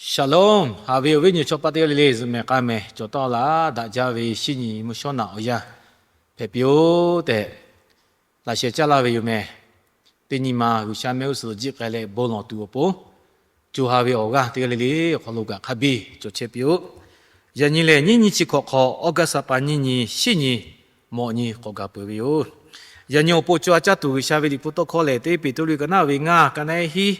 Shalom. Haꞈ ve awˬ viˉ nyi chaw paˆ teˇ g'aˇ le le, zuhꞈ mehˍ k'a mehˍ cawˬ taˉ laˇ daꞈ jaˇ ve shinˉ nyi mvuhˇ shawˉ naꞈ awˬ yanˇ hpehꞈ piˇ-oˬ tehꞈ, laꞈ sheh caˇ laˇ ve yoˬ mehˍ. Teˇ nyi ma G'uiˬsha mehˆ g'uˇ suhˍ lo jiˆ k'ai leh bon lawˬ tuˬ awˬ pon, co ha ve awˬ g'aˇ teˇ g'aˇ le le awˬ hk'aw lo kaꞈ hk'a biˇ cawˬ chehˇ piˇ-oˬ. Yaꞈ nyi lehˬ, nyiˇ nyi chi hkawꞈ hk'awꞈ, August ha pa nyiˇ nyi, shinˉ nyi, mawꞈ nyi k'awꞈ gaˬ peuˬ ve yoˬ. Yaꞈ nyi awˬ pon co ha caˇ tuˬ G'uiˬsha ve Liꞈ hpu tawˇ hkawˇ lehˬ, Teˇ Peˍtruˆ ka naˉ ve ngaˇ, ka naˉ hiˉ,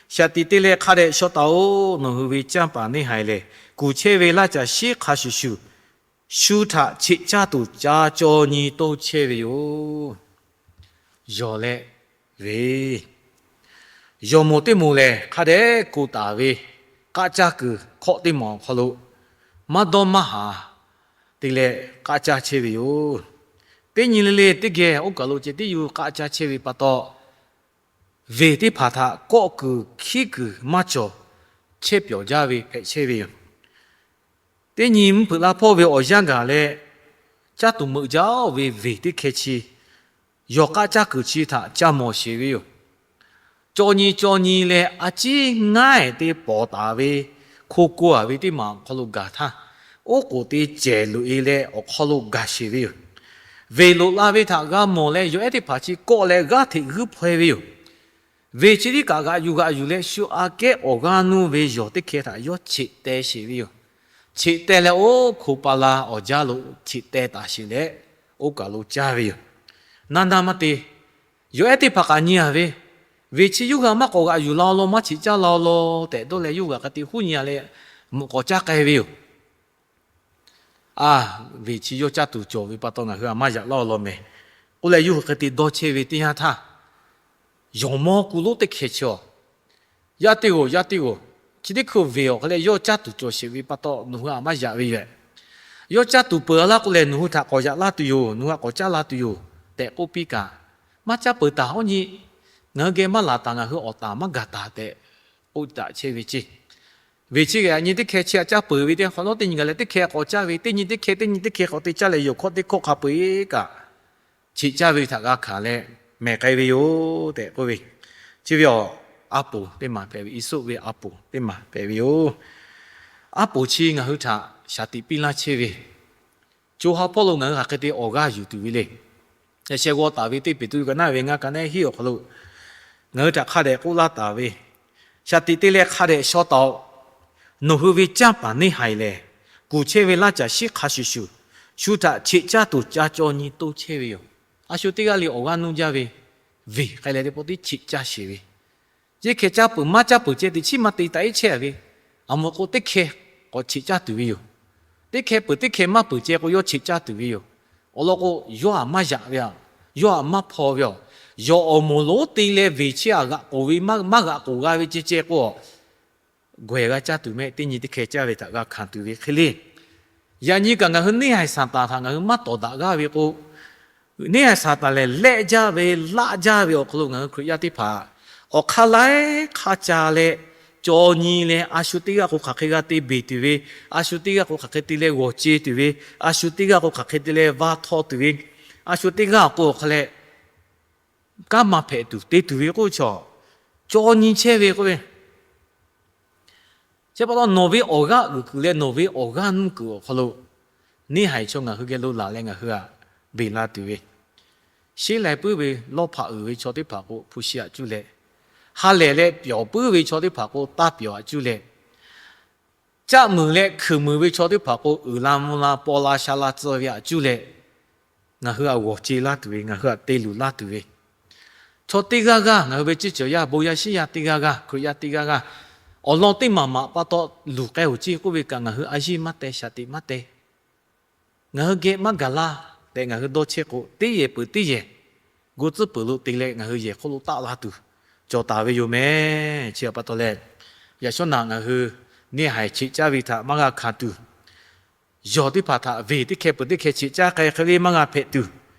Shaˍ tiꞈ te leh hk'a dehꞈ shaw taˍ-oˬ. Nawˬ hui ve canˇ paˍ neˇ haiˬ lehˬ, kuˬ chehˇ ve laˇ caˬ shiˉ hk'a shuˍ shuˍ, shu htaꞈ cheꞈ caˇ tuˬ ca caw nyi toˇ chehˇ ve yoˬ. Yawˬ leh ve, yawˬ moˍ teˇ moˍ lehˬ, hk'a dehꞈ ko taˍ ve k'aˆ caˇ kuiˬ hkawˆ teˇ maˬ awˬ hk'aw lo maˇ dawˇ maˇ haˍ te leh k'aˆ caˇ chehˇ ve yoˬ. Teˇ nyi le le teˇ geh oˇ kaˬ lo ceh tiˉ yuˬ k'aˆ caˇ chehˇ ve pa taw, veˬ teˇ hpaˍ htaꞈ kawˆ kuiˬ hkiˉ kuiˬ maˇ cawˬ chehˇ pyawˬ jaˇ ve hpehꞈ chehˇ ve yoˬ. Teˇ nyi mvuhˇ hpeuꞈ la hpawˇ ve awˬ yanˇ gaˬ leh, caˇ tuˬ meuꞈ jaˇ-oˬ ve veˬ teˇ hkeh chi, yawˬ k'aˆ caˇ kuiˬ chi htaꞈ ca mawˬ sheˍ ve yoˬ. Caw nyi caw nyi leh a ciˉ ngaˉ-ehˍ te pawˍ taˍ ve, hko ko-a ve teˇ maˬ awˬ hk'aw lo gaˬ htaˇ, oˉ k'oˍ te cehˬ loꞈ-e leh awˬ hk'aw lo gaˬ sheˍ ve yoˬ. Veˬ loꞈ la ve htaꞈ g'a mawˬ leh, yawˬ ehˉ teˇ hpaˍ chi kawˆ leh g'aˇ hteꞈ g'uiˇ hpaw-e ve yoˬ. Veˬ chi tiˉ kaꞈ g'aꞈ yuˬ g'aꞈ yuˬ leh, shu aꞈ kehˉ awˬ g'aˇ nuˇ ve yawˬ teˇ hkeh htaꞈ yawˇ cheꞈ teh sheˍ ve yoˬ. Cheꞈ teh leh, oˉ hko pa la awˬ jaˇ lo cheꞈ teh taˍ sheˍ leh, oˇ kaˬ lo caˇ ve yoˬ. Naˇ naˇ maˇ te. Yawˬ ehˉ teˇ hpaˍ kaꞈ nyi-a ve, Veˬ chi yawˇ hui htaꞈ maˇ k'awꞈ g'aꞈ yuˬ la-o law, maˇ cheꞈ caˇ la-o law tehꞈ dawˇ leh, yawˇ hui htaꞈ hk'a te huˉ nyi-a leh, mvuhꞈ k'awꞈ caˇ k'ai ve yoˬ. A, veˬ chi yawˇ caˇ tuˬ cawˬ ve pa taw, ngaˬ hui htaꞈ maˇ yaꞈ laˇ-o law mehˍ k'oˆ leh, yawˇ hui hk'e te dawˇ chehˇ ve teˇ yanˇ htaˇ, yawˬ mawˇ ku lonˉ teˇ hkeh chi-a, Yaˇ teˇ g'aˇ, yaˇ teˇ g'aˇ, chi teˇ hkui veˬ awˬ hk'aw leh yawˇ caˇ tuˬ cawˬ sheˍ ve pa taw, nawˬ hui htaꞈ maˇ yaꞈ ve yoˬ. Yawˇ caˇ tuˬ peuˬ-a laˇ k'oˆ leh, nawˬ hui htaꞈ k'awꞈ yaꞈ laˇ tuˬ yoˬ, nawˬ hui htaꞈ k'awꞈ caˇ la tuˬ yoˬ tehꞈ k'oˆ piˇ kaꞈ, maˇ caˇ peuˬ taˍ, oˉ nyi, ngaˬ hui geh maˇ laˬ taˍ, ngaˬ hui awˬ taˍ maˇ gaˬ taˍ tehꞈ k'oˆ daꞈ chehˇ ve ceˇ. Veˬ chi geh aꞈ nyi teˇ hkeh chi htaꞈ caˇ peuˬ ve teˇ hk'awꞈ nawˉ, teˇ nyi gaˬ leh teˇ hkeh k'awꞈ caˇ ve, teˇ nyi teˇ hkeh, teˇ nyi teˇ hkeh k'awꞈ te caˇ leh, yawˬ hkawˇ teˇ hkawˇ hk'a peu-eˬ kaꞈ cheꞈ caˇ ve htaꞈ g'a hkanˍ leh mehˬ k'ai ve yoˬ tehꞈ k'oˆ ve, chi ve awˬ a poˍ teˇ maˬ hpehꞈ ve, Iˉsuˆ ve a poˍ teˇ maˬ hpehꞈ ve yoˬ. A poˍ chi ngaˬ hui htaꞈ shaˍ tiꞈ piˇ laˇ chehˇ ve, co ha hpawˇ lo ngaˬ hui hk'aˬ hk'e te awˬ g'aˇ yuˬ tuˬ ve le. Yaꞈ sheh g'aw taˍ ve Teˇ Peˍtruˆ ka naˉ ve ngaˇ, ka naˉ hiˉ awˬ hk'aw lo ngaˬ hui htaꞈ hk'a dehꞈ k'oˆ laˇ taˍ ve, Shaˍ tiꞈ te leh hk'a dehꞈ shaw taˍ-oꞈ. Nawˬ hui ve canˇ paˍ neˇ haiˬ lehˬ, kuˬ chehˇ ve laˇ caˬ shiˉ hk'a shuˍ shuˍ, shu htaꞈ cheꞈ caˇ tuˬ ca caw nyi toˇ chehˇ ve yoˬ. A shu teˇ g'aˇ le awˬ g'aˇ nuˇ jaˇ ve, veˬ k'ai leh teˇ pawˆ tiˉ cheꞈ caˇ sheˍ ve, yeˇ hkeh caˇ peuˬ maˇ caˇ peuˬ ceh teꞈ chiˉ maˇ te taꞈ iˉ chehˇ-a ve, aˬ mvuh k'o teˇ hkeh k'awꞈ cheꞈ caˇ tuˬ ve yoˬ. Teˇ hkeh peuˬ teˇ hkeh maˇ peuˬ ceh k'o, yawˇ cheꞈ caˇ tuˬ ve yoˬ. Awˬ lawn k'o, yawˇ htaꞈ maˇ yaꞈ ve, yawˇ htaꞈ maˇ hpaw ve, yawˬ awˬ moˍ lonˉ te leh veˬ chi htaꞈ g'aꞈ k'oˍ ve, maˇ g'aꞈ k'oˍ g'a ve ceh ceh k'o, gawehˬ g'a caˇ tuˬ mehˆ, teˇ nyi teˇ hkeh caˇ ve htaꞈ g'a hkanˍ tuˬ ve hk'e le. Yaꞈ nyi kaꞈ ngaˬ hui neˇ haiˬ Saˍtanˍ htaꞈ ngaˬ hui maˇ tawˍ daꞈ g'aˇ ve k'o, neˇ haiˬ Saˍtanˍ lehˬ lehˆ jaˇ ve, laˆ jaˇ ve awˬ hk'aw lo ngaˬ hui Hkriꞈ yaˇ teˇ hpaˍ awˬ hk'aˇ laiˉ hk'aˇ ca leh, caw nyi leh, a shu teˇ g'aˇ k'o hk'aˬ hk'e g'a te beˬ tuˬ ve, a shu teˇ g'aˇ k'o hk'aˬ hk'e te leh g'awˬ ce tuˬ ve, a shu teˇ g'aˇ k'o hk'aˬ hk'e te leh va htaw tuˬ ve, a shu teˇ g'aˇ awˬ k'o awˬ hk'aw leh kanˉ maˇ hpehꞈ tuˬ te tuˬ ve k'oˆ ve chaw, caw nyi chehˇ ve k'oˆ ve, chi pa taw nawˬ ve awˬ g'aˇ uiˍ kuiˬ leh nawˬ ve awˬ g'aˇ nuˇ kuiˬ awˬ hk'aw lo neˇ haiˬ chaw ngaˬ hui geh lo laˬ leh ngaˬ hui htaꞈ beˬ la tuˬ ve, sheˉ lai puiˉ ve lawˇ hpaꞈ uiˍ ve chaw teˇ hpaˍ k'o hpu shi aꞈ cuˇ leh, ha lehˬ leh pyawˬ puiˉ ve chaw teˇ hpaˍ k'o taˇ pyawˬ aꞈ cuˇ leh, caˆ muiˬ leh hkuiˬ muiˬ ve chaw teˇ hpaˍ k'o uiˍ la mvuh la paw la sha la tcuh ve aꞈ cuˇ leh, ngaˬ hui htaꞈ g'awˬ ce laˇ tuˬ ve, ngaˬ hui htaꞈ te luˬ laˇ tuˬ ve, chaw teˇ g'aˇ g'aˇ ngaˬ hui ve ceˇ cawˬ yaˇ bon yaˇ shiˉ yaˇ teˇ g'aˇ g'aˇ, Hkriꞈ yaˇ teˇ g'aˇ g'aˇ, awˬ lawn teˇ maˬ maꞈ pa taw luˬ k'ai-oˬ ceˇ k'oˆ ve kaꞈ, ngaˬ hui a yiˇ maˇ teh, shaˍ tiꞈ maˇ teh. Ngaˬ hui geh maˇ gaˬ laˇ tehꞈ ngaˬ hui dawˇ chehˇ k'o, teˇ yehˬ peuˬ teˇ yehˬ gu tcuhˉ peuˬ lo te leh ngaˬ hui yehˬ hk'oˆ lo taˆ la tuˬ cawˬ taˍ ve yoˬ mehˍ. Chi pa taw leh, yaꞈ shawˉ naꞈ ngaˬ hui neˇ haiˬ cheꞈ caˇ ve htaꞈ maˇ g'a hkanˍ tuˬ, yawˬ teˇ hpaˍ htaꞈ veˬ teˇ hkeh peuˬ teˇ hkeh cheꞈ caˇ k'ai hk'e le maˇ g'a hpehꞈ tuˬ,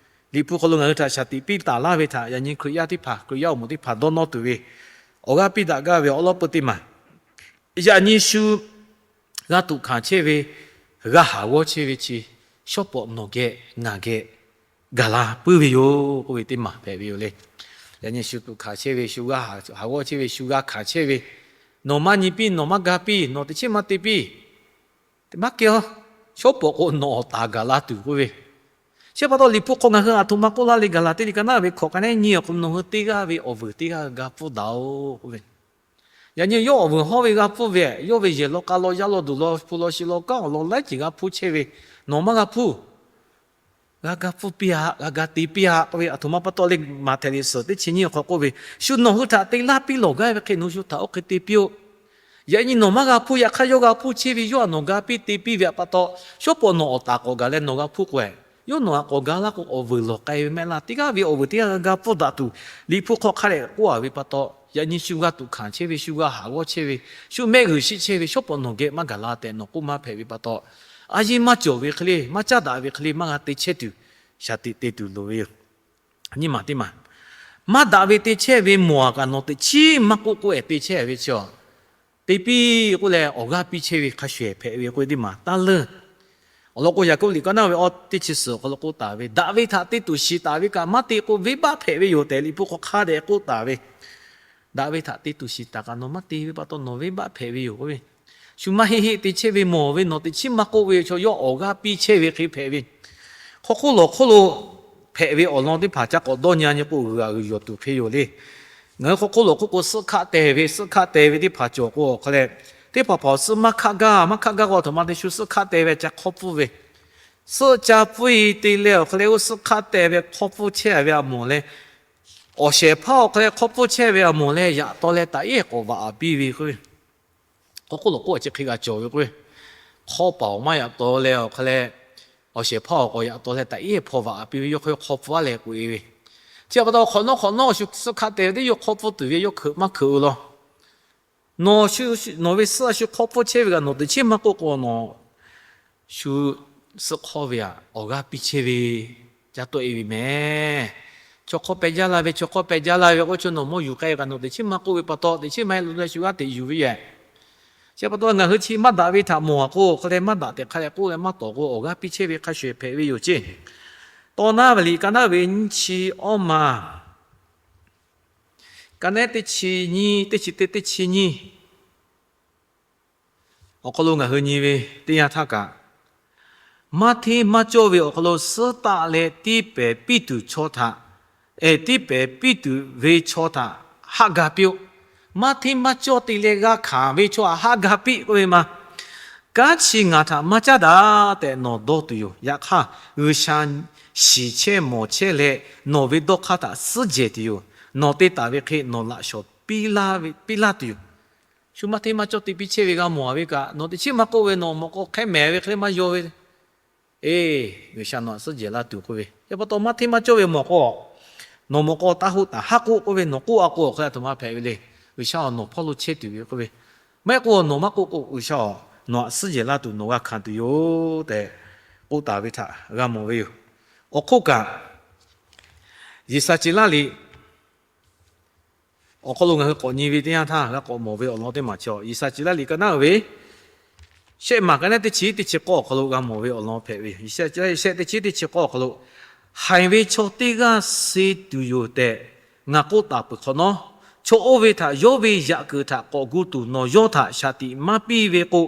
Liꞈ hpu hk'aw lo ngaˬ hui htaꞈ shaˍ tiꞈ piˇ taˍ laˇ ve htaꞈ yaꞈ nyi Hkriꞈ yaˇ teˇ hpaˍ, Hkriꞈ yaˇ awˬ moˍ teˇ hpaˍ dawˇ nawˇ tuˬ ve, awˬ g'aˇ piˇ daꞈ gaˇ ve awˬ lawn peuˇ teˇ maˬ, yaꞈ nyi shu g'a tuꞈ hkanˍ chehˇ ve, g'a haˍ g'awˇ chehˇ ve chi, shawˉ pawꞈ nawˬ geh ngaˬ geh gaˬ la puiˉ ve yoˬ k'oˆ ve teˇ maˬ hpehꞈ ve yoˬ le. Yaꞈ nyi shu tuꞈ hkanˍ chehˇ ve, shu g'a haˍ g'awˇ chehˇ ve, shu g'a hkanˍ chehˇ ve, Nawˬ maˇ nyi piˇ, nawˬ maˇ ga piˇ, nawˬ teꞈ chiˉ maˇ te piˇ, maˇ kehˬ-oˬ. Shawˉ pawˍ k'o nawˬ awˬ taˍ gaˬ la tuˬ k'oˆ ve. Chi pa taw Liꞈ hpu hk'aw ngaˬ hui aˬ htoꞈ ma k'oˆ laˇ le, Gaˍlaˍtiˆ liꞈ ka naˉ ve hkawꞈ ka nehˉ nyi awˬ hk'aw lo nawˬ hui teˇ g'aˇ ve awˬ vuiˬ teˇ g'aˇ g'a pfuhˇ daꞈ-oˬ k'oˆ ve. Yaꞈ nyi yawˇ awˬ vuiˬ hawˉ ve g'a pfuhˇ ve, yawˇ ve yehˬ law k'a law yaˇ law duˬ law hpu law shi law kanˉ awˬ lawn laiˉ ceuˬ g'a hpuˇ chehˇ ve, nawˬ maˇ g'a hpuˇ. G'a ga hpuˇ piˇ-aꞈ, g'a ga te piˇ-aꞈ k'oˆ ve. Aˬ htoꞈ ma pa taw le, Maꞈhtehˍ liꞈ suhˍ teˇ chi nyiˇ awˬ hk'aw k'oˆ ve, shu nawˬ hui htaꞈ te laˇ piˇ lawˬ gaˇ ve hk'e nawˬ hui shu htaꞈ oˇ hk'e te piˇ-oˆ. Yaꞈ nyi nawˬ maˇ g'a hpuˇ, yaꞈ hk'aˇ yawˇ g'a hpuˇ chehˇ ve, yawˇ htaꞈ nawˬ ga piˇ te piˇ ve pa taw, shawˉ pawˍ nawˬ awˬ taˍ k'awꞈ gaˬ leh nawˬ g'a hpuˇ k'o, yawˇ nawˬ htaꞈ k'awꞈ ga laˇ k'o awˬ vuiˬ lawˬ k'ai ve mehˆ laˇ. Teˇ g'aˇ ve awˬ vuiˬ teˇ g'aˇ g'a ga pfuhˇ daꞈ tuˬ, Liꞈ hpu hk'aw hk'a dehꞈ k'oˆ-a ve pa taw, yaꞈ nyi shu g'a tuꞈ hkanˍ chehˇ ve, shu g'a haˍ g'awˇ chehˇ ve, shu mehˆ g'uiˬ shiˆ chehˇ ve, shawˉ pawˍ nawˬ geh maˇ gaˬ la tehꞈ nawˬ k'oˆ maˇ hpehꞈ ve pa taw, a yeˇ maˇ cawˬ ve hk'e le, maˇ caˉ daꞈ ve hk'e le, maˇ g'a te chehˇ tuˬ, shaˍ tiꞈ te tuˬ loˍ ve yoˬ. Nyi maˬ teˇ maˬ, maˇ daꞈ ve te chehˇ ve mawˬ-aꞈ kaꞈ nawˬ teꞈ chiˉ maˇ k'oˆ k'oˆ-ehˍ te chehˇ ve chi-a, te piˇ k'oˆ leh awˬ g'aˇ piˇ chehˇ ve hk'a shuˍ-ehˍ hpehꞈ ve k'oˆ ve teˇ maˬ taˇ leuˇ. Awˬ lawn k'o, Yaˍkoˆ liꞈ ka naˉ ve awˇ teˇ chi suhˍ awˬ hk'aw lo k'oˆ taˍ ve, daꞈ ve htaꞈ te tuˬ shiˍ taˍ ve kaꞈ maˇ te k'o venˇbaˆ hpehꞈ ve yoˬ tehꞈ Liꞈ hpu hk'aw hk'a dehꞈ k'oˆ taˍ ve. Daꞈ ve htaꞈ te tuˬ shiˍ taˍ kaꞈ nawˬ maˇ te ve pa taw nawˬ venˇbaˆ hpehꞈ ve yoˬ k'oˆ ve. Shu maˇ heˆ heˆ te chehˇ ve mawˬ ve nawˬ teꞈ chiˉ maˇ k'oˆ ve chaw yawˇ awˬ g'aˇ piˇ chehˇ ve hk'e hpehꞈ ve. Hk'aw hk'oˆ lawˬ hk'oˆ lo hpehꞈ ve awˬ lawn teˇ hpaˍ ca k'awꞈ dawˇ nyi-a nyi k'o, g'uiˬ-aꞈ g'uiˬ yawˬ tuˬ hk'e yoˬ le. Ngaˬ hui hk'aw hk'oˆ lawˬ hk'oˆ k'o suhˆ hkaˆ teh ve, suhˆ hkaˆ teh ve teˇ hpaˍ cawˬ k'o awˬ hk'aw leh, teˇ hpaˍ hpaˍ suhˆ maˇ hkaˆ gaˇ, maˇ hkaˆ gaˇ k'o aˬ htoꞈ ma te shu suhˆ hkaˆ teh ve ca hk'awˇ pfuhˇ ve. Suhˆ ca pfuhˇ-e te leh awˬ hk'aw leh oˇ suhˆ hkaˆ teh ve hk'awˇ pfuhˇ chehˇ ve a mawˬ leh, awˬ shehˍ hpaˇ awˬ hk'aw leh hk'awˇ pfuhˇ chehˇ ve a mawˬ leh yaꞈ taw leh taꞈ ehˉ k'awꞈ vaꞈ-aꞈ piˇ ve k'o, hk'aw hk'oˆ lawˬ hk'oˆ a chi hk'e g'a cawˬ ve k'o, hk'awˇ paˍ awˬ maˇ yaꞈ taw leh awˬ hk'aw leh, awˬ shehˍ hpaˇ awˬ k'awꞈ yaꞈ taw leh taꞈ ehˉ hpaw vaꞈ-aꞈ piˇ ve, yawˇ hk'aw hk'awˇ pfuhˇ-aˉ leh k'oꞈ-e ve. Chi pa taw hk'awꞈ nawˉ hk'awꞈ nawˉ shu suhˆ hkaˆ teh ve teˇ yawˇ hk'awˇ pfuhˇ tuˬ ve yawˇ hkeuꞈ maˇ hkeuꞈ-o law. Nawˬ shu, nawˬ ve suhˆ a shu hk'awˇ pfuhˇ chehˇ ve kaꞈ nawˬ teꞈ chiˉ maˇ k'oˆ k'o nawˬ shu suhˆ hk'awˇ ve-aꞈ awˬ g'aˇ piˇ chehˇ ve, ca tawˆ-e ve mehˍ. Chaw hk'awˇ peh jaˇ la ve, chaw hk'awˇ peh jaˇ la ve k'o, chaw nawˬ mawˇ yuˬ k'ai ve kaꞈ nawˬ teꞈ chiˉ maˇ k'oˆ ve pa taw, teꞈ chiˉ maˇ heˆ lo leh shu g'aˇ teꞈ yuˬ ve yoˬ. Chi pa taw ngaˬ hui chi maˇ daꞈ ve htaꞈ mawˬ-a k'o, hk'e leh maˇ daꞈ tehꞈ hk'a leh k'oˆ leh maˇ tawˍ k'o, awˬ g'aˇ piˇ chehˇ ve hk'a shuˍ hpehꞈ ve yoˬ ceˇ. Tawˇ naˉ ve liꞈ ka naˉ ve nyiˇ chi awˇ maˬ, ka nehˉ teˇ chi nyiˇ, teˇ chi teˇ, teˇ chi nyiˇ awˬ hk'aw lo ngaˬ hui nyi ve teˇ yanˇ htaˇ kaꞈ, maˇ hteˇ maˇ cawˇ ve awˬ hk'aw lo suhˉ taˆ leh tiˇ pehˍ piˇ tuˬ chaw htaꞈ, ehˍ, tiˇ pehˍ piˇ tuˬ ve chaw htaꞈ haˆ ga piˇ-oˆ. Maˇ hteˇ maˇ cawˇ te leh g'a hkanˍ ve chaw htaꞈ haˆ ga piˇ k'oˆ ve ma. Kanˉ chi ngaˬ htaꞈ maˇ caˉ daꞈ tehꞈ nawˬ dawˇ tuˬ yoˬ. Yaꞈ hk'aˇ, G'uiˬsha shiˍ chehˇ mawˬ chehˇ leh nawˬ ve dawˇ hk'aˇ htaꞈ suhˉ jehˬ tuˬ yoˬ. Nawˬ te taˍ ve hk'e nawˬ laꞈ shawˍ piˇ laˇ tuˬ yoˬ. Shu maˇ hteˇ maˇ cawˇ te piˇ chehˇ ve g'a mawˬ-a ve kaꞈ, nawˬ teꞈ chiˉ maˇ k'oˆ ve, nawˬ mawꞈ k'aw hk'e mehˍ ve hk'e le maˇ yaw ve, eˬ, G'uiˬsha nawˬ htaꞈ suhˉ jehˬ laˇ tuˬ k'oˆ ve. Chi pa taw maˇ hteˇ maˇ cawˇ ve mawˬ k'o, nawˬ mawꞈ k'aw taˇ hoˆ taˍ haˉ k'oˆ k'oˆ ve, nawˬ k'oˆ-a k'o awˬ hk'e le aˬ htoꞈ ma hpehꞈ ve le. G'uiˬsha-oˬ, nawˬ hpawˇ lo chehˇ tuˬ ve k'oˆ ve. Maˇ heˆ k'o nawˬ maˇ k'oˆ k'o, G'uiˬsha-oˬ, nawˬ htaꞈ suhˉ jehˬ laˇ tuˬ nawˬ g'a hkanˍ tuˬ yoˬ tehꞈ k'oˆ taˍ ve htaꞈ g'a mawˬ ve yoˬ. Awˬ hk'oˆ kaꞈ, Yeˍsaˍceˍlaˆ liꞈ awˬ hk'aw lo ngaˬ hui k'awꞈ nyi ve teˇ yanˇ htaˇ g'a k'awꞈ mawˬ ve awˬ lawn teˇ maˬ chaw, Yeˍsaˍceˍlaˆ liꞈ ka naˉ ve shehˆ maˬ ka nehˉ teˇ chi teˇ chi k'awˇ awˬ hk'aw lo g'a mawˬ ve awˬ lawn hpehꞈ ve yoˬ. Yeˍsaˍceˍlaˆ shehˆ teˇ chi teˇ chi k'awˇ awˬ hk'aw lo, haiˬ ve chaw teˇ g'aˇ suh tuˬ yoˬ tehꞈ ngaˬ k'oˆ taˍ peuˬ hk'awꞈ nawˉ, chaw oˇ ve htaꞈ yawˇ ve yaꞈ kuiˬ htaꞈ k'awꞈ gu tuˬ nawˬ yawˇ htaꞈ shaˍ tiꞈ maˇ piˇ ve k'o,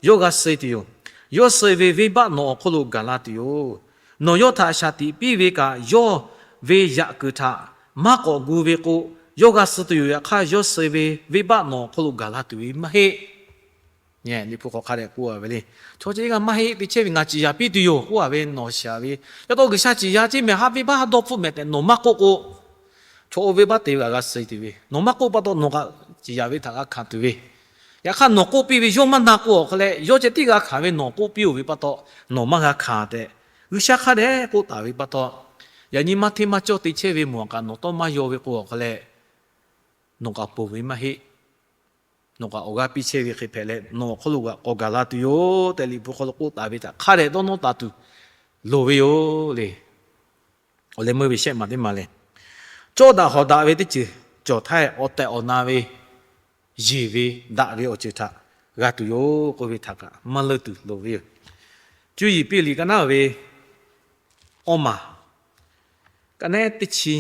yawˇ g'a suh tuˬ yoˬ. Yawˇ suh ve venˇbaˆ nawˬ awˬ hk'oˆ lo gaˬ la tuˬ yoˬ. Nawˬ yawˇ htaꞈ shaˍ tiꞈ piˇ ve kaꞈ, yawˇ ve yaꞈ kuiˬ htaꞈ maˇ k'awꞈ gu ve k'o, yawˇ g'a suh tuˬ yoˬ. Yaꞈ hk'aˇ, yawˇ suh ve venˇbaˆ nawˬ awˬ hk'aw lo gaˬ la tuˬ ve maˇ heˆ. Liꞈ hpu hk'aw hk'a dehꞈ k'oˆ-a ve le. Chaw chi teˇ g'aˇ maˇ heˆ te chehˇ ve, ngaˬ ciˍ yanˍ piˇ tuˬ yoˬ k'oˆ-a ve, nawˬ shiˍ ve, yaꞈ taw G'uiˬsha ciˍ yanˍ ceˇ mehˍ, haˉ venˇbaˆ haˉ dawˇ hpfuhˆ mehˍ tehꞈ nawˬ maˇ k'oˆ k'o, chaw oˇ ve venˇbaˆ te ve kaꞈ g'a suh tuˬ ve, nawˬ maˇ k'oˆ pa taw nawˬ kaꞈ ciˍ yanˍ ve htaꞈ g'a hkanˍ tuˬ ve. Yaꞈ hk'aˇ, nawˬ k'oˆ piˇ ve yawˇ maˇ na k'o awˬ hk'e leh, yawˇ ceh tiˉ g'a hkanˍ ve nawˬ k'oˆ piˇ-oˬ ve pa taw, nawˬ maˇ g'a hkanˍ tehꞈ, G'uiˬsha hk'a dehꞈ k'oˆ taˍ ve pa taw, yaꞈ nyi maˇ hteˇ maˇ cawˇ te chehˇ ve mawˬ kaꞈ nawˬ tawˇ maˇ yaw ve k'o awˬ hk'e leh, nawˬ kaꞈ ponˬ ve maˇ heˆ. Nawˬ kaꞈ awˬ g'aˇ piˇ chehˇ ve hk'e hpehꞈ leh, nawˬ awˬ hk'aw lo kaꞈ k'awꞈ gaˬ la tuˬ yoˬ tehꞈ Liꞈ hpu hk'aw lo k'oˆ taˍ ve htaꞈ hk'a dehꞈ dawˇ nawˇ taˍ tuˬ loˍ ve yoˬ le. Awˬ leh meuˇ ve shehˆ maˬ teˇ maˬ lehˬ, cawˇ daꞈ hawˍ daꞈ ve teˇ ceuˬ cawˬ htaˇ, awˬ tehˬ awˬ na ve yeˬ ve daꞈ ve awˬ ceuˬ htaꞈ g'a tuˬ yoˬ k'oˆ ve htaꞈ kaꞈ maˇ leuˇ tuˬ loˍ ve yoˬ. Cuˇ yiˍ piˇ liꞈ ka naˉ ve awˇ maˬ, ka nehˉ teˇ chi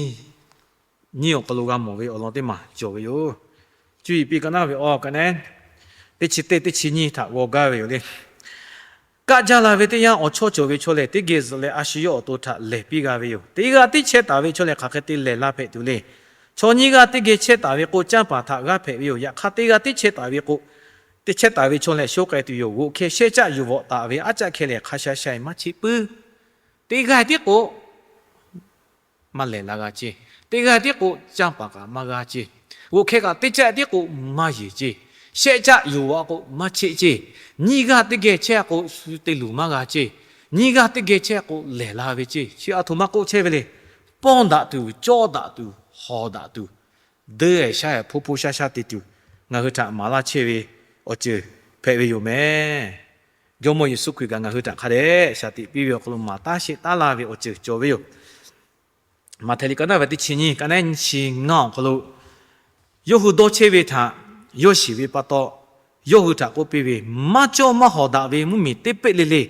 nyiˇ awˬ hk'aw lo g'a mawˬ ve awˬ lawn teˇ maˬ cawˬ ve yoˬ. Cuˇ yiˍ piˇ ka naˉ ve awˬ ka neˉ, teˇ chi teˇ teˇ chi nyiˇ htaꞈ g'aw gaˇ ve yoˬ le. Kaˆ jaˇ la ve teˇ yanˇ, awˬ chawˇ cawˬ ve chaw lehˬ, teˇ geh zuhꞈ leh a shu yawˇ awˬ to htaꞈ lehˬ piˇ g'a ve yoˬ. Teˇ g'aˇ tiˉ chehˇ taˍ ve chaw lehˬ, hk'aˬ hk'e te lehˬ la hpehꞈ tuˬ le. Chaw nyiˇ g'aˇ teˇ geh chehˇ taˍ ve k'o, canˇ paˍ htaꞈ g'aˇ hpehꞈ ve yoˬ. Yaꞈ hk'aˇ, teˇ g'aˇ tiˉ chehˇ taˍ ve k'o, teˇ chehˇ taˍ ve chaw lehˬ, shoˉ k'ai tuˬ yoˬ. G'oꞈ hkeh shehˆ caˆ yuˬ vawꞈ taˍ ve aˉ caˆ hkeh lehˬ, hk'a sha sha maˇ cheˆ puiˉ. Teˇ g'aˇ tiˉ k'o, maˇ lehˬ la g'a ceˇ. Teˇ g'aˇ tiˉ k'o, canˇ paˍ kaꞈ maˇ g'a ceˇ. G'oꞈ hkeh kaꞈ teˇ caˆ tiˉ k'o, maˇ yeˬ ceˇ. Shehˆ caˆ yuˬ vawꞈ k'o, maˇ cheˆ ceˇ. Nyiˇ g'aˇ teˇ geh chehˇ k'o, shu te luˬ maˇ g'a ceˇ. Nyiˇ g'aˇ teˇ geh chehˇ k'o, lehˬ la ve ceˇ. Chi a htoꞈ ma k'oˆ chehˇ ve le. Pawˇ daꞈ tuˬ, cawˇ daꞈ tuˬ, hawˍ daꞈ tuˬ, deˇ shaˉ hpoˇ hpoˇ shaˉ shaˉ te tuˬ, ngaˬ hui htaꞈ maˍ laˇ chehˇ ve awˬ ceuˬ hpehꞈ ve yoˬ mehˍ. Jawˇmawˇ Yeˍsuˆ Hkriꞈ kaꞈ ngaˬ hui htaꞈ hk'a dehꞈ shaˍ tiꞈ piˇ ve awˬ hk'aw lo maˍ taˉ sheˆ taˉ laˇ ve awˬ ceuˬ cawˬ ve yoˬ. Maꞈhtehˍ liꞈ ka naˉ ve teˇ chi nyiˇ, ka naˉ nyiˇ chi ngaˇ awˬ hk'aw lo, yawˇ hui dawˇ chehˇ ve htaꞈ yawˇ shiˍ ve pa taw, yawˇ hui htaꞈ k'oˆ piˇ ve, Maˇ cawˇ maˇ hawˍ daꞈ ve mvuhˇmiˬ teˇ peˆ le le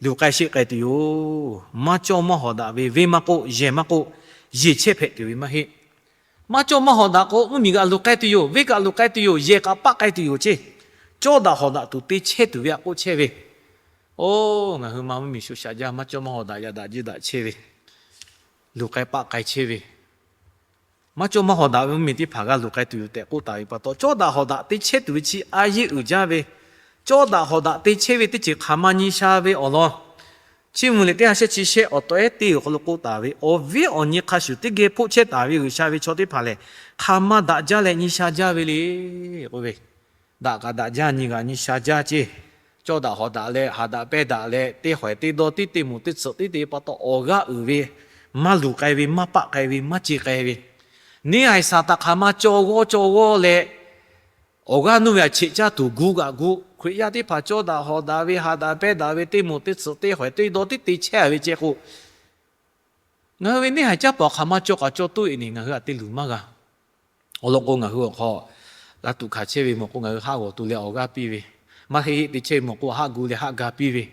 luˬ k'ai sheˆ k'ai tuˬ yoˬ. Maˇ cawˇ maˇ hawˍ daꞈ ve, venˇ maˇ k'oˆ, yehˬ maˇ k'oˆ, yeˬ chehˇ hpehꞈ tuˬ ve maˇ heˆ. Maˇ cawˇ maˇ hawˍ daꞈ k'o, mvuhˇmiˬ kaꞈ luˬ k'ai tuˬ yoˬ, venˇ kaꞈ luˬ k'ai tuˬ yoˬ, yehˬ kaꞈ paˆ k'ai tuˬ yoˬ ceˇ. Cawˇ daꞈ hawˍ daꞈ tuˬ te chehˇ tuˬ ve htaꞈ k'oˆ chehˇ ve. Oˇ, ngaˬ hui ma mvuhˇmiˬ shu shaꞈ jaˇ, maˇ cawˇ maˇ hawˍ daꞈ, yaꞈ daꞈ jiˇ daꞈ chehˇ ve, luˬ k'ai paˆ k'ai chehˇ ve, maˇ cawˇ maˇ hawˍ daꞈ ve mvuhˇmiˬ teˇ hpaˍ g'a luˬ k'ai tuˬ yoˬ tehꞈ k'oˆ taˍ ve pa taw, cawˇ daꞈ hawˍ daꞈ te chehˇ tuˬ ve chi a yeˇ uiˍ jaˇ ve, cawˇ daꞈ hawˍ daꞈ te chehˇ ve teˇ ceuˬ hk'aˬ ma nyi sha ve awˬ lawn, Chiˇ mvuh liꞈ teˇ ha shehˆ chi shehˆ awˬ tawehˉ teˇ awˬ hk'aw lo k'oˆ taˍ ve, Awˬ viˉ awˬ nyi hk'a shuˍ teˇ geh hpoˆ chehˇ taˍ ve G'uiˬsha ve chaw teˇ hpaˍ lehˬ, hk'aˬ ma daꞈ jaˇ leh nyi sha jaˇ ve le k'oˆ ve, daꞈ kaꞈ daꞈ jaˇ, nyi g'aꞈ nyi sha jaˇ ceˇ. Cawˇ daꞈ hawˍ daꞈ leh, haˍ daꞈ pehnˇ daꞈ leh, teˇ hawehˬ teˇ dawˇ tiˉ, teˇ moˍ teˇ tsuhꞈ tiˉ te pa taw, awˬ g'aˇ uiˍ ve, maˇ luˬ k'ai ve, maˇ paˆ k'ai ve, maˇ ce k'ai ve, neˇ haiˬ Saˍtanˍ hk'aˬ ma caw g'awˇ caw g'awˇ leh, awˬ g'aˇ nuˇ ve aꞈ cheꞈ caˇ tuˬ gu g'aꞈ gu. Hkriꞈ yaˇ teˇ hpaˍ cawˇ daꞈ hawˍ daꞈ ve, haˍ daꞈ pehnˇ daꞈ ve, teˇ moˍ teˇ tsuhꞈ teˇ hawehˬ teˇ dawˇ tiˉ te chehˇ ve ceˇ k'o, ngaˬ hui ve neˇ haiˬ caˉ paˍ hk'aˬ ma caw k'aꞈ caw toˆ e ni ngaˬ hui htaꞈ te luˬ maˇ g'a. Awˬ lawn k'o, ngaˬ hui awˬ hk'aw g'a tuꞈ hkanˍ chehˇ ve mawˬ k'o, ngaˬ hui haˆ g'awˬ tu leh awˬ g'aˇ piˇ ve, maˇ heˆ heˆ te chehˇ ve mawˬ k'o, haˆ gu leh haˆ ga piˇ ve,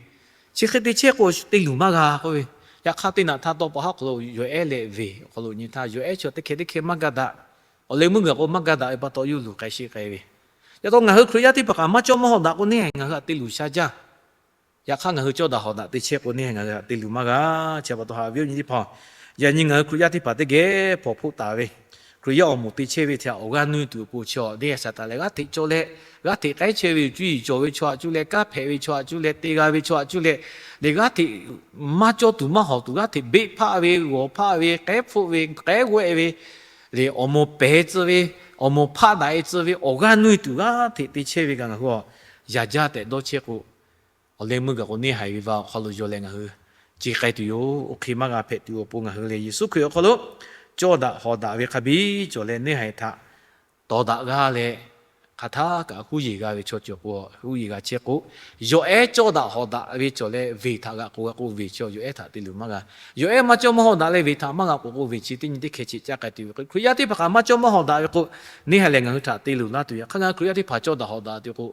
chi hk'e te chehˇ k'o, te luˬ maˇ g'a k'oˆ ve. Yaꞈ hk'aˇ, teˇ naꞈ htaˇ tawˇ pa haˉ hk'aw lo yawˬ ehˉ leh veˬ awˬ hk'aw lo nyi htaˇ, yawˬ ehˉ chi teˇ hkeh teˇ hkeh maˇ ga daꞈ. Awˬ leh meuˇ gaˬ k'o maˇ ga daꞈ ve pa taw, yawˇ luˬ k'ai sheˆ k'ai ve. Yaꞈ taw ngaˬ hui Hkriꞈ yaˇ teˇ hpaˍ kaꞈ maˇ cawˇ maˇ hawˍ daꞈ k'o, neˇ haiˬ ngaˬ hui htaꞈ te luˬ sha jaˇ. Yaꞈ hk'aˇ, ngaˬ hui cawˇ daꞈ hawˍ daꞈ te chehˇ k'o, neˇ haiˬ ngaˬ hui htaꞈ te luˬ maˇ g'a. Chi pa taw, haꞈ ve awˬ nyi teˇ hpaˍ, yaꞈ nyi ngaˬ hui Hkriꞈ yaˇ teˇ hpaˍ teˇ geh hpawnˬ hpoˆ taˍ ve, Hkriꞈ yaˇ awˬ moˍ te chehˇ ve htaꞈ awˬ g'aˇ nuˇ tuˬ awˬ pon chi awˬ, neˇ haiˬ Saˍtanˍ lehˬ g'aˇ hteꞈ caw leh, g'aˇ hteꞈ k'ehˉ chehˇ ve yoˬ. Cuˇ yiˍ cawˬ ve chaw htaꞈ cuˇ leh, kanˉ hpehꞈ ve chaw htaꞈ cuˇ leh, te g'a ve chaw htaꞈ cuˇ leh, lehˬ g'aˇ hteꞈ maˇ cawˇ tuˬ maˇ hawˍ tuˬ, g'aˇ hteꞈ beˆ hpaˆ ve, g'awˬ hpaˆ ve, k'ehˉ hpfuhˆ ve, k'ehˉ g'awehˆ ve, lehˬ awˬ moˍ pehˬ tcuh ve, awˬ moˍ hpaˆ daꞈ e tcuh ve, awˬ g'aˇ nuˇ tuˬ g'aˇ hteꞈ te chehˇ ve kaꞈ ngaˬ hui awˬ, yaꞈ jaˇ tehꞈ dawˇ chehˇ k'o, awˬ leh meuˇ gaˬ k'o neˇ haiˬ ve va awˬ hk'aw lo yawˬ leh ngaˬ hui ce k'ai tuˬ yoˬ. Oˇ hk'e maˇ g'a hpehꞈ tuˬ awˬ pon ngaˬ hui lehˬ, Yeˍsuˆ Hkriꞈ awˬ hk'aw lo cawˇ daꞈ hawˍ daꞈ ve hk'a biˇ cawˬ leh, neˇ haiˬ htaꞈ tawˍ daꞈ g'aˇ leh, hk'aˬ htaˇ kaꞈ huˉ yeˬ g'a ve chaw cawˬ k'o, huˉ yeˬ g'a chehˇ k'o, yawˬ ehˉ cawˇ daꞈ hawˍ daꞈ ve cawˬ leh, veˬ htaꞈ g'aꞈ k'oˬ g'a k'o, veˬ chi yawˬ ehˉ htaꞈ te luˬ maˇ g'a. Yawˬ ehˉ maˇ cawˇ maˇ hawˍ daꞈ leh veˬ htaꞈ maˇ g'aꞈ k'oˬ k'o, veˬ chi teˇ nyi teˇ hkeh cheꞈ caˇ k'ai tuˬ ve. Hkriꞈ yaˇ teˇ hpaˍ kaꞈ maˇ cawˇ maˇ hawˍ daꞈ ve k'o, neˇ haiˬ lehˬ ngaˬ hui htaꞈ te luˬ laˇ tuˬ. Yaꞈ hk'aˇ, ngaˬ hui Hkriꞈ yaˇ teˇ hpaˍ cawˇ daꞈ hawˍ daꞈ tuˬ k'o,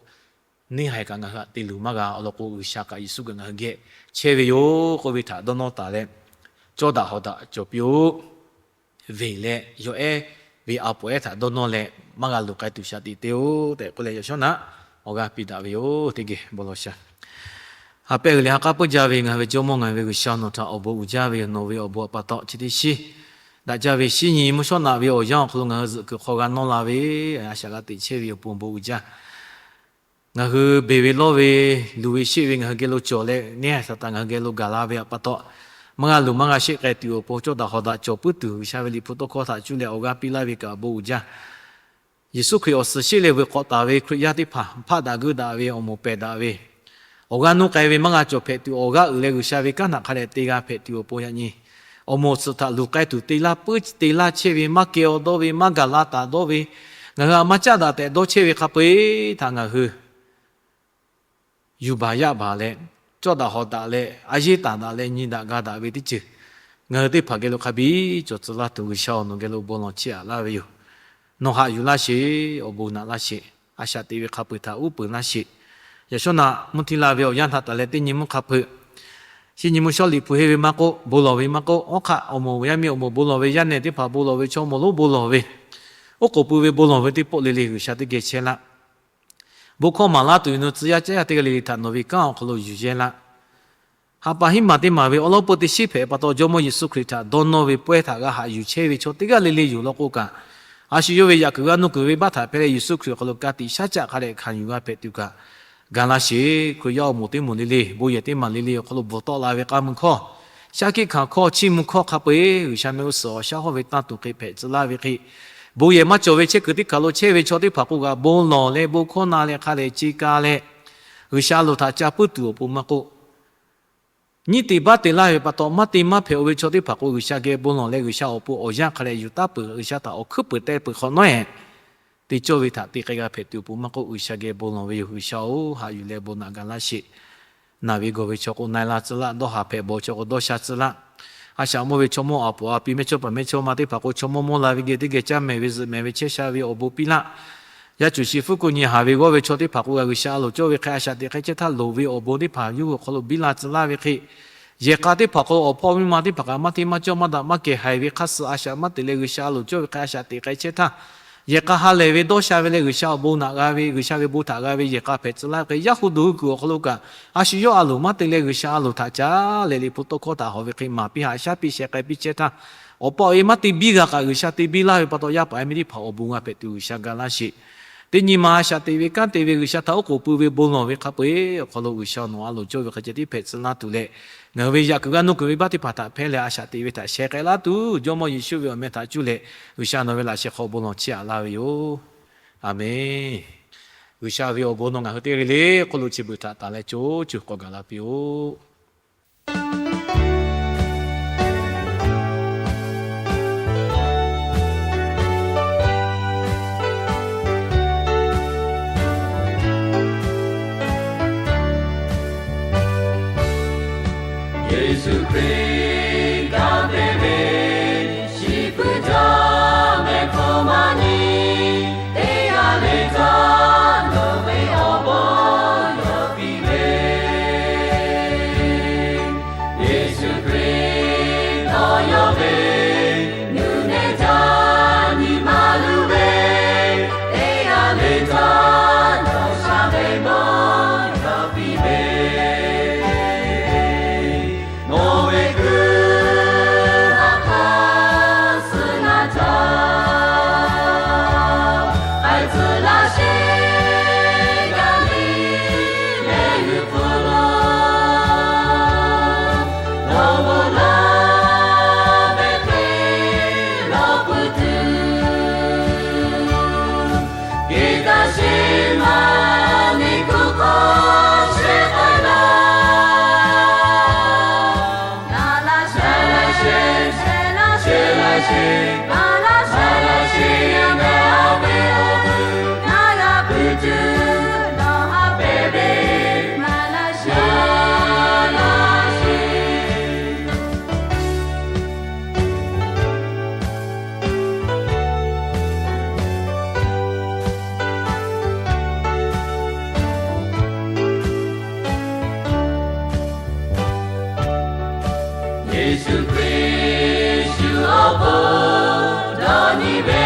neˇ haiˬ kaꞈ ngaˬ hui htaꞈ te luˬ maˇ g'a. Awˬ lawn k'o, G'uiˬsha kaꞈ Yeˍsuˆ kaꞈ ngaˬ hui geh chehˇ ve yoˬ k'oˆ ve htaꞈ dawˇ nawˇ taˍ leh, cawˇ daꞈ hawˍ daꞈ cawˬ piˇ-oˆ. Veˬ leh yawˬ ehˉ ve a poˍ ehˉ htaꞈ dawˇ nawˇ leh, maˇ g'a luˬ k'ai tuˬ shaˍ tiꞈ te-oˆ tehꞈ k'oˆ leh, yaꞈ shawˉ naꞈ awˬ g'aˇ piˇ daꞈ ve yoˬ. Teˇ geh bon lawˬ shaˍ. Ha pehˇ g'uiˬ leh ha k'aˉ peuˇ jaˇ ve ngaˬ hui ve Jawˇmawˇ, ngaˬ hui ve G'uiˬsha, nawˬ htaꞈ awˬ bon uiˍ jaˇ ve yoˬ. Nawˬ ve awˬ bon awˬ pa taw chi teˇ shiˉ daꞈ jaˇ ve shinˉ nyi mvuhˇ shawˉ naꞈ ve awˬ yanˇ awˬ hk'aw lo ngaˬ hui zuhꞈ kuiˬ hk'aw g'a nawˇ la ve, a shaꞈ g'a teꞈ chehˇ ve awˬ pon bon uiˍ jaˇ. Ngaˬ hui beˬ ve lawˇ ve, luˬ ve sheˆ ve ngaˬ hui geh lo cawˬ leh, neˇ haiˬ Saˍtanˍ ngaˬ hui geh lo gaˬ la ve pa taw, maˇ g'a luˬ maˇ g'a sheˆ k'ai tuˬ awˬ pon cawˇ daꞈ hawˍ daꞈ cawˬ puiˉ tuˬ, G'uiˬsha ve Liꞈ hpu tawˇ hkawˇ htaꞈ cuˇ leh awˬ g'aˇ piˇ laˇ ve kaꞈ bon uiˍ jaˇ. Yeˍsuˆ Hkriꞈ awˬ suhˍ sheˆ leh vuiˬ k'awꞈ taˍ ve Hkriꞈ yaˇ teˇ hpaˍ hpaˆ daꞈ geuˆ daꞈ ve, awˬ moˍ pehˬ daꞈ ve, awˬ g'aˇ nuˇ k'ai ve maˇ g'a cawˬ hpehꞈ tuˬ, awˬ g'aˇ uiˍ leh G'uiˬsha ve kanˉ htaꞈ hk'a dehꞈ te g'a hpehꞈ tuˬ awˬ pon yaꞈ nyi awˬ moˍ awˬ tsuhꞈ htaꞈ luˬ k'ai tuˬ te laˇ puiˉ te laˇ chehˇ ve, maˇ keh aw dawˇ ve, maˇ gaˬ la taˍ dawˇ ve, ngaˬ hui a maˇ caˉ daꞈ tehꞈ dawˇ chehˇ ve hk'a peu-eˬ htaꞈ ngaˬ hui yuˬ baˬ yaˇ baˬ leh, cawˇ daꞈ hawˍ daꞈ leh, a yeˇ taˍ daꞈ leh, nyi daꞈ ga daꞈ ve teˇ ceuˬ ngaˬ hui teˇ hpaˍ geh lo hk'a biˇ cawˬ tcuh laˇ tuˬ, G'uiˬsha-oˬ, nawˬ geh lo bon lawˬ chiˇ aꞈ laˇ ve yoˬ. Nawˬ haꞈ yuˬ laˇ sheˍ. Awˬ bon naꞈ laˇ sheˍ. A shaꞈ teꞈ ve hk'a peu-eˬ htaꞈ uˉ peunˍ laˇ sheˍ. Yaꞈ shawˉ naꞈ mvuhˇ htiˇ la ve awˬ yanˇ htaꞈ taˍ leh teˇ nyi mvuhˇ hk'a peu-eˬ, shinˉ nyi mvuhˇ shawˉ liꞈ hpu henˇ ve maˇ k'oˆ, bon lawˬ ve maˇ k'oˆ, awˉ hk'aˆ awˬ moˍ yaˇ miˇ awˬ moˍ bon lawˬ ve, yaˇ nehˬ teˇ hpaˍ bon lawˬ ve, chaw mawˬ lonˉ bon lawˬ ve, Oˉ k'oˍ pui ve bon lawˬ ve teˇ pawˆ le le G'uiˬsha teˇ geh chehˇ laˇ. Bon hkawˇ maˍ laˇ tuˬ ve nawˬ tcuh yaˇ caˉ yaˇ teˇ g'aˇ le le htaꞈ nawˬ ve kanˉ awˬ hk'aw lo yuˬ yehˇ laˇ. Ha pa hiˉ maˬ teˇ maˬ ve awˉ lawˉ peu teˇ shiˉ hpehꞈ pa taw, Jawˇmawˇ Yeˍsuˆ Hkriꞈ htaꞈ dawˇ nawˇ ve pawehˇ htaꞈ g'a haꞈ yuˬ chehˇ ve chaw teˇ g'aˇ le le yoˬ law k'o kaꞈ, a shu yawˇ ve yaꞈ kuiˬ g'a nuˇ kuiˬ ve baˆ htaꞈ hpehˇ leh Yeˍsuˆ Hkriꞈ awˬ hk'aw lo ka tiꞈ shaˉ caˆ hk'a dehꞈ hkanˍ yuˬ g'a hpehꞈ tuˬ kaꞈ, ga laˇ sheˍ. Hkriꞈ yaˇ awˬ moˍ teˇ moˍ le le, bon yehˬ teˇ maˬ le le awˬ hk'aw lo bvuhˬ tawˆ la ve k'a mui hkawˇ, shaˉ hkiˆ hkanˍ hkawˇ, chiˇ mvuh hkawˇ hk'a peu-eˬ G'uiˬsha mehˆ g'uˇ suhˍ awˬ shaˉ hawˇ ve tanˇ tuˬ hk'e hpehꞈ tcuh laˇ ve hk'e, bon yehˬ maˇ cawˬ ve chehˇ kuiˬ teˇ hpaˍ lo chehˇ ve chaw teˇ hpaˍ k'o kaꞈ, bon lawˬ leh bon hkawˇ na leh hk'a dehꞈ ce ka leh, G'uiˬsha loˍ htaꞈ ca puiˉ tuˬ awˬ pon maˇ k'oˆ, nyiˇ te baˆ te laˇ ve pa taw, maˇ te maˇ hpehꞈ-o ve chaw teˇ hpaˍ k'o, G'uiˬsha geh bon lawˬ leh G'uiˬsha awˬ pon awˬ yanˇ hk'a dehꞈ yuˬ taˉ peuˬ, G'uiˬsha htaꞈ awˬ hkuiˉ peuˬ te peuˬ hk'awꞈ nawˉ-ehˍ, te cawˇ ve htaꞈ te k'ai g'a hpehꞈ tuˬ awˬ pon maˇ k'oˆ, G'uiˬsha geh bon lawˬ ve yoˬ. G'uiˬshaˍ-oˬ, haꞈ yuˬ leh bon naꞈ ga laˇ sheˍ. Naˬ ve gawˬ ve chaw k'o na-e la tcuh laˇ, dawˇ haˍ hpehꞈ bawˬ chaw k'o dawˇ sha tcuh laˇ. A shaꞈ mawˇ ve chaw mawˇ aˬ poꞈ aˬ pi mehˇchawˇ paˍ mehˇchawˇma teˇ hpaˍ k'o, chaw mawˇ mawˇ la ve geh teˇ geh caˇ mehˍ ve zuhꞈ mehˍ ve chehˇ sha ve awˬ bon piˇ laˇ. Yaˇ cuˬ shi fuˉ kuˆ nyi haˍ ve g'awˇ ve chaw teˇ hpaˍ k'o, G'uiˬsha a loˍ cawˇ ve hk'e a shaꞈ teꞈ k'ai chehˇ htaˇ, loˍ ve awˬ bon teˇ hpaˍ yawˇ hui awˬ hk'aw lo biˇ la tcuh laˇ ve hk'e, yehˬ k'a teˇ hpaˍ k'o, awˬ hpawˇ miˇ ma teˇ hpaˍ kaꞈ maˇ hteˇ maˇ cawˇ maˇ daꞈ maˇ kehˬ haiˬ ve hk'aˇ suh a shaꞈ maˇ teꞈ leh, G'uiˬsha a loˍ cawˇ ve hk'e a shaꞈ teꞈ k'ai chehˇ htaˇ, yehˬ k'a ha lehˬ ve dawˇ sha ve leh G'uiˬsha awˬ bon naꞈ g'a ve, G'uiˬsha ve bon htaꞈ g'a ve yehˬ k'a hpehꞈ tcuh laˇ ve hk'e, yaˇ hu duˬ hui kuiˬ awˬ hk'aw lo kaꞈ, a shu yawˇ a loˍ maˇ te leh G'uiˬsha a loˍ htaꞈ caˉ leh liꞈ hpu tawˇ hkawˇ htaꞈ hawˬ ve hk'e maˍ piˇ haꞈ shaˉ piˇ sheh k'ai piˇ chehˇ htaˇ, awˬ pa awˬ e maˇ te biˇ g'a kaꞈ G'uiˬsha te biˇ laˇ ve pa taw, yaˇ paˍ yaˇ miˇ teˇ hpaˍ awˬ bon g'a hpehꞈ tuˬ G'uiˬsha ga laˇ sheˍ. Teˇ nyi ma a shaꞈ teꞈ ve kanˉ te ve G'uiˬsha htaꞈ oˉ k'oˍ pui ve bon lawˬ ve hk'a peu-eˬ awˬ hk'aw lo G'uiˬsha nawˬ a loˍ cawˇ ve hk'e ceh tiˉ hpehꞈ tcuh laˇ tuˬ leh, ngaˬ hui ve yaꞈ kuiˬ g'a nuˇ kuiˬ ve baˆ teˇ hpaˍ htaꞈ hpehˇ leh a shaꞈ teꞈ ve htaꞈ sheh k'ai laˇ tuˬ, Jawˇmawˇ Yeˍsuˆ ve awˬ meh htaꞈ cuˇ leh G'uiˬsha nawˬ ve laꞈ sheh hk'aw bon lawˬ chiˇ aꞈ laˇ ve yoˬ. Aˬmenˍ. G'uiˬsha ve awˬ bon nawˬ ngaˬ hui teˇ g'aˇ le le hk'oˆ lo chi beuꞈ htaꞈ tanˬ leh co cuˬ k'awꞈ gaˬ la piˇ-oˆ. Yeˍsuˆ Hkriꞈ kanˉ te ve, shiˍ puiˉ jaˇ mehˆ hkawˇ maˇ nyi, teˇ g'aˇ le caˇ nawˬ ve awˬ bon yawˇ piˇ ve. Yeˍsuˆ Hkriꞈ dawˇ yawˇ ve, nuˇ nehˬ jaˇ nyi ma luˬ ve, teˇ g'aˇ le caˇ nawˬ sha ve bon yawˇ piˇ ve. Nawˬ ve kuiˬ ha k'aw suh na caˇ, k'ai tcuh laˇ sheˍ, gaˬ liˇ leh g'uiˬ hpfuh lo, nawˬ bon lawˬ ve hk'e lawˬ pui tuˬ, Geh kaꞈ sheˍ maˇ ne kuˬ hk'aw shehˍ k'ai laˇ. Ga laˇ sheˍ, shehˍ laˇ sheˍ, shehˍ laˇ sheˍ, ga laˇ sheˍ, ga laˇ sheˍ, yaˇ mehˆ awˬ hk'e, ga g'a puiˉ tuˬ nawˬ ha pehˍ ve, ga laˇ sheˍ, ga laˇ sheˍ. Yeˍsuˆ Hkriꞈ shu awˬ pon dawˇ nyi ve,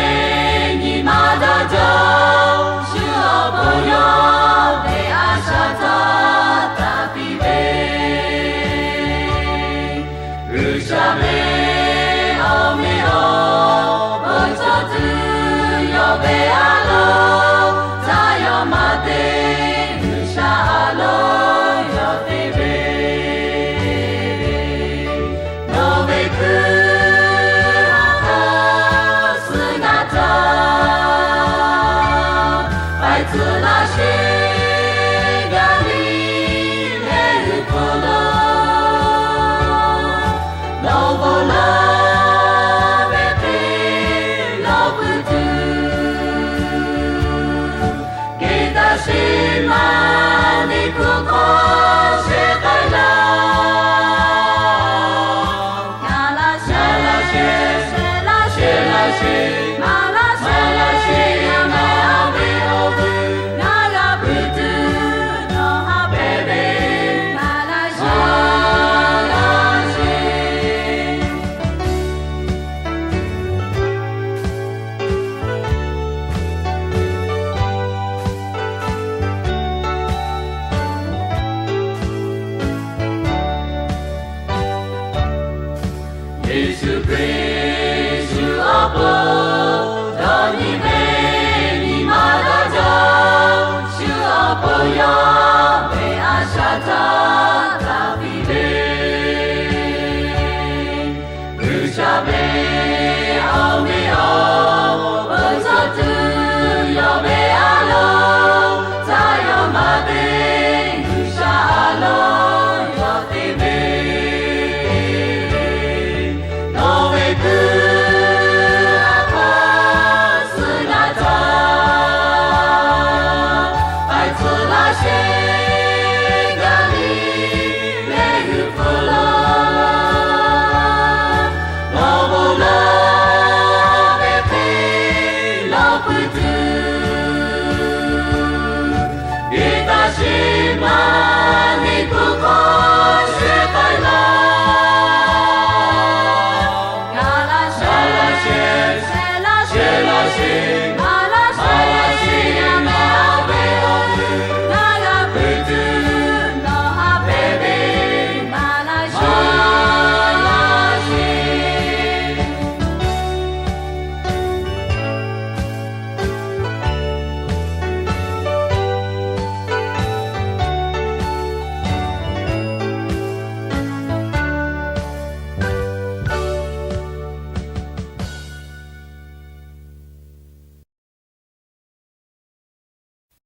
nyi ma daꞈ jaˇ, shu awˬ pon yawˇ ve a shaꞈ htaꞈ taˍ piˇ ve. G'uiˬsha ve awˬ meh awˬ bon cawˬ tuˬ yawˇ ve a loˍ, caˇ yawˇ maˇ te, G'uiˬsha a loˍ yawˇ te ve. Nawˬ ve kuiˬ ha k'aw suh na caˇ, k'ai tcuh laˇ sheˍ, gaˬ liˇ leh g'uiˬ hpfuh lo, nawˬ bon lawˬ ve hk'e lawˬ pui tuˬ, Geh kaꞈ sheˍ maˇ ne kuˬ hk'aw shehˍ k'ai laˇ. Ga laˇ sheˍ, shehˍ laˇ sheˍ, ga laˇ sheˍ, ga laˇ sheˍ, yaˇ mehˆ awˬ hk'e, ngaˬ g'a puiˉ tuˬ nawˬ ha pehˍ ve, ga laˇ sheˍ, ga laˇ sheˍ.